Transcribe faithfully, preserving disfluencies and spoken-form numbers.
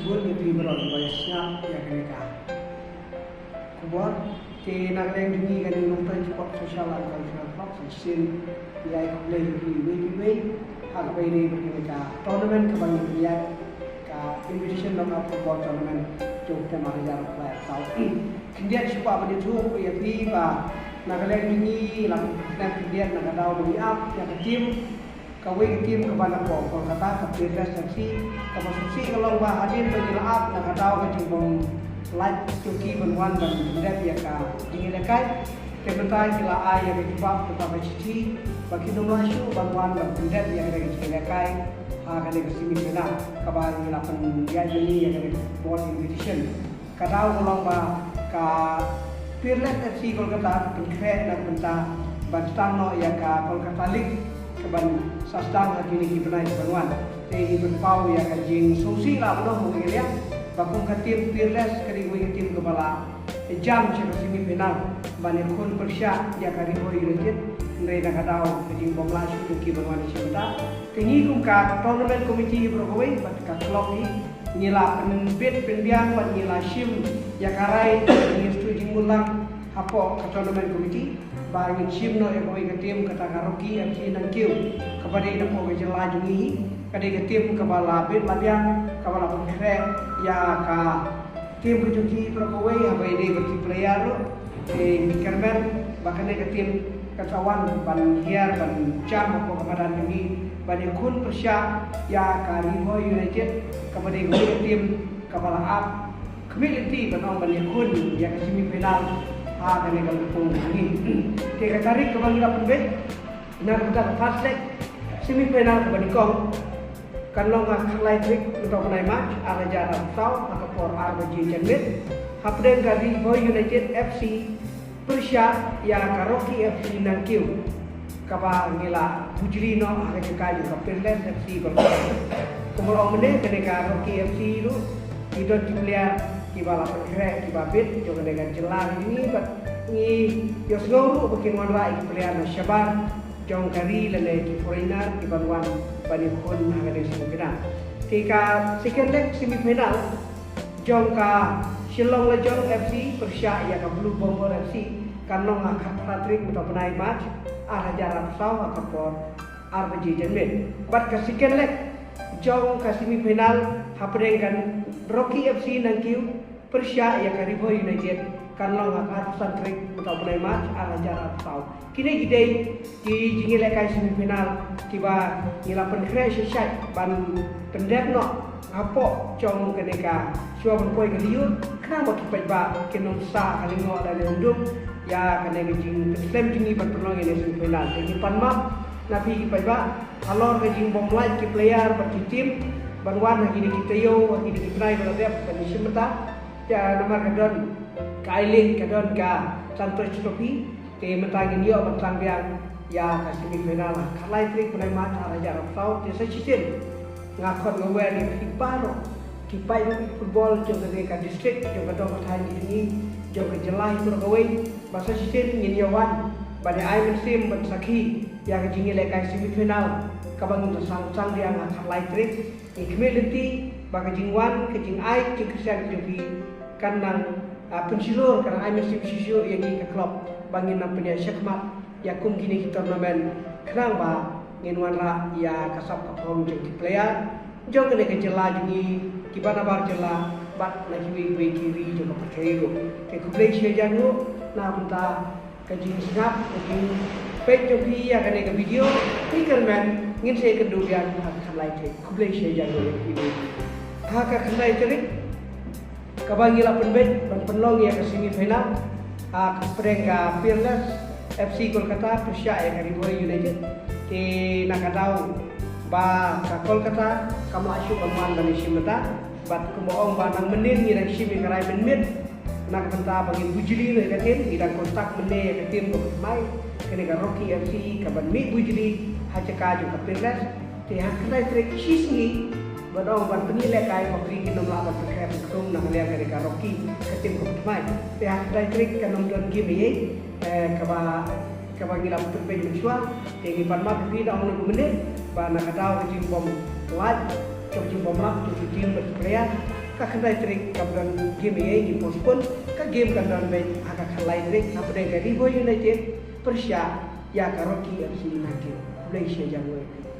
Bun ïa phi baroh kiba ïa sngap ïa kane ka khubor. Te na ka liang jong ngi kane ka Nongtoi Sports Social and Cultural Club, sa shisien ngi ai khublei ïa phi uwei pa uwei ha kaba ïadei bad kane ka tournament kaba ngi pynïaid, ka Invitation Knockout Football Tournament jong u tem ar hajar arphew saw. Khyndiat shuwa ban ïathuh ïa phi ba na ka liang jong ngi la pynkhnem khyndiat na ka daw ba ngi ap ïa ka team, kawei ka team kaba na ka Kolkata, ka Peerless F C, kaba sngewsih ka long ba hadien ba ngi la ap na ka daw ka jingbym lait jong ki ban wan ban pyndep ïa ka jingïalehkai, te mynta ki la ai ïa ka jubab kaba ka shithi ba kin ym lah shuh ban wan ban pyndep ïa ka jingïalehkai ha kane ka semi final kaba ngi la pynïaid ïa kane ka ball invitation. Ka daw ka long ba ka Peerless F C Kolkata ka pynkhreh na ka bynta ban sdang noh ïa ka Kolkata League kaban sa sdang ha kine ki bnai kiban wan. Te ngi pynpaw ïa ka jingsngewsih la ban ong, ba kum ka team Peerless ka dei kawei ka team kaba la jam sha ka semi final ban ïakhun pyrshah ïa ka Ri Bhoi United, hynrei na ka daw ka jingbym lah shuh jong ki ban wan sha mynta. Te ngi kum ka tournament committee baroh kawei bad ka club hi, ngi la pynbit pynbiang bad ngi la shim ïa ka rai, ngi shu jingmut lang hapoh ka tournament committee ba ngin shim noh ïa kawei ka team, kata ka Rocky F C Nangkiew, kaba dei na poh ka jylla jong ngi hi. Ka dei ka team kaba la bit la biang, kaba la pynkhreh ïa ka team ka jong ki baroh kawei, haba ïadei bad ki player ruh. Te ngi kyrmen ba kane ka team kan sa wan ban hiar ban jam hapoh ka madan jong ngi ban ïakhun pyrshah ïa ka Ri Bhoi United, kaba dei kawei ka team kaba la ap khmih lynti ban ong ban ïakhun ïa ka semi final ha kane ka lympung jong ngi. Te ka tarik kaba ngi la pynbeit na ka bynta ka first leg semi final kaba nyngkong kan long ha ka khatlai tarik mynta u bnai March ar hajar arphew saw, ha ka por ar baje janmiet, hapdeng ka Ri Bhoi United F C pyrshah ïa ka Rocky F C Nangkiew, kaba ngi la bujli noh ha ka jaka jong ka Peerless F C Kolkata. Kumba la ong mynne, kane ka Rocky F C ruh ki don ki player kiba la pynkhreh, kiba bit jong kane ka jylla ka jong ngi, bad ngi ïohsngew ruh ba kin wanrah ïa ki player na shabar jong ka ri lane ki foreigner kiban wan ban ïakhun ha kane ka semi final. Te ka second leg semi final jong ka Shillong Lajong F C pyrshah ïa ka Blue Bomber F C kan long ha ka khatlai tarik mynta u bnai March ar hajar arphew saw, ha ka por ar baje janmiet. Bad ka second leg jong ka semi final hapdeng ka Rocky F C Nangkiew pyrshah ïa ka Ri Bhoi United kan long ha ka arphew san tarik mynta u bnai March ar hajar arphew saw. Kine ki dei ki jingïalehkai semi final kiba ngi la pynkhreh shai shai ban pyndep noh hapoh jong kane ka, shuwa ban poi ka lyiur, khnang ba ki paidbah kin ym sah ha lyngngoh lane ym dum ïa kane ka jingpynslem jong ngi ban pynlong ïa kane semi final. Te ngi pan map na phi ki paidbah halor ka jingbym lait ki player bad ki team ban wan ha kine ki taïew, ha kine ki bnai ba la dep ban ïashim bynta. Te namar ka don ka I-League, ka don ka Santosh Trophy, te mynta ngin ïoh ban tang biang ïa ka semi final ha ka khatlai tarik bnai March ar hajar arphew saw. Te sa shisien nga khot nga wer ïa phi baroh ki paidbah football jong kane ka district, jong ka dong ka thaiñ jong ngi, jong ka jylla hi baroh kawei, ba sa shisien ngin ïa wan ban ïa ai mynsiem ban sakhi ïa ka jingïalehkai semi final kaba ngin sa sdang biang ha ka khatlai tarik. Ngi khmih lynti ba ka jingwan, ka jingai, ka jingkyrshan ka jong phi kan nang, ah, pynshlur, kan nang ai mynsiem shisha ïa ngi ka club ba ngin nang pynïaid shakhmat ïa kum kine ki tournament, khnang ba ngin wanrah ïa ka sap ka phong jong ki player jong kane ka jylla jong ngi, kiba nabar jylla bad na kiwei kiwei ki ri jong ka pyrthei ruh. Te khublei shibun na ka bynta ka jingsngap, ka jingpeit jong phi ïa kane ka video. Ngi kyrmen ngin sa ïakynduh biang ha ka khatlai tarik. Khublei shibun ïa phi. Ha ka khatlai tarik kaba ngi la pynbeit ban pynlong ïa ka semi final, ha ka pyrshah ka Peerless F C Kolkata pyrshah ïa ka Ri Bhoi United. Te na ka daw ba ka Kolkata kam lah shuh ban wan ban ïashim bynta, bad kumba ong ba nang mynnin ngi dang shim ïa ka rai mynmiet na ka bynta ba ngin bujli ïa ka team, ngi dang contact mynne ïa ka team kaba thymmai, kane ka Rocky F C, kaban mih bujli ha jaka jong ka Peerless. Te ha ka khatlai tarik shisngi ban ong ban pynïalehkai, ba phi kin ym lah ban pynkhreh pynkhrung na ka liang kane ka Rocky, ka team kaba thymmai. Te ha ka khatlai tarik kan ym don game ei ei, eh, kaba, kaba ngi la pynbeit mynshuwa. Te ngi pan map ïa phi da ong na ka mynne ba na ka daw ka jingbym lait Ka jingbuh map jong ki team bad ki player. Ka khyndai tarik kam don game ei ei, ngi postpone. Ka game kan don beit ha ka khatlai tarik hapdeng ka Ri Bhoi United pyrshah ïa ka Rocky F C Nangkiew. Khublei shibun.